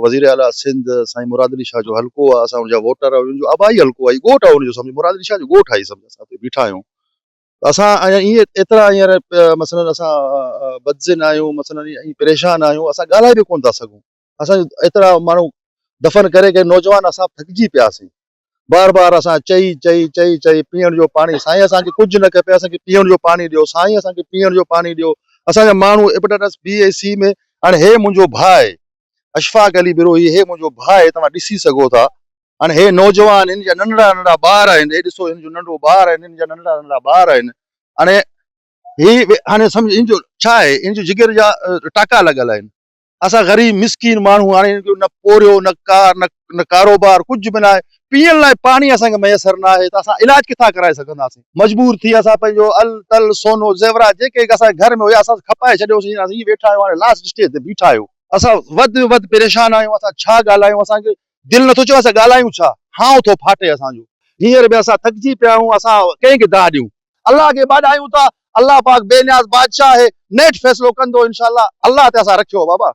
وزير اعليٰ سنڌ سائين مراد علي شاهه جو حلقو آهي، اسان ان جا ووٽر آهيون، ان جو آبائي حلقو آهي، ڳوٺ آهي ان جو سمجهه مراد علي شاهه جو ڳوٺ آهي سمجهه اسان اتي بيٺا آهيون ته اسان اڃا ائين ايترا هينئر مثلاً اسان بدذهن آهيون مثلاً ائين پريشان آهيون اسان ڳالهائي به ڪونه ٿا سگهون اسان ايترا ماڻهو دفن ڪري ڪري نوجوان اسان ٿڪجي پياسين بار بار اسان چئي چئي چئي چئي پيئڻ جو پاڻي سائين اسان کي ڪجهه نه کپي اسان کي پيئڻ جو پاڻي ڏيو سائين اسان کي پيئڻ جو پاڻي ڏيو اسان جا ماڻهو هيپاٽائٽس بي ۽ سي ۾ هاڻي هي منهنجو ڀاء آهي اشفاق علي بروهي هي منهنجو ڀاء آهي توهان ڏسي سگهو ٿا هاڻي هي نوجوان هن جا ننڍڙا ننڍڙا ٻار آهن هي ڏسو هن جو ننڍو ٻار آهن هن جا ننڍڙا ننڍڙا ٻار آهن هاڻي هي هاڻي سمجھ هن جو ڇا آهي هن جو جگر جا ٽاڪا لڳل آهن اسان غريب مسڪين ماڻهو هاڻي هن کي نه پورهيو نه ڪار نه ڪاروبار ڪجهه به ناهي پيئڻ لاء پاڻي اسان کي ميسر ناهي ته اسان علاج ڪٿان ڪرائي سگهنداسين مجبور ٿي اسان پنهنجو ال تل سونو زيورات جيڪي اسان جي گهر ۾ هيا اسان کپائي ڇڏيوسين اسين ائين ويٺا آهيون هاڻي لاسٽ اسٽيج تي بيٺا آهيون اسان وڌ ۾ وڌ پريشان آهيون اسان ڇا ڳالهايون اسان کي دل نٿو چوي اسان ڳالهايون ڇا هانء ٿو ڦاٽي اسان جو هينئر به اسان ٿڪجي پيا آهيون اسان ڪنهن کي دانهن ڏيون الله کي ٻاڏايون ٿا الله پاڪ بي نياز بادشاهه آهي نيٺ فيصلو ڪندو انشاء الله الله تي اسان رکيو بابا.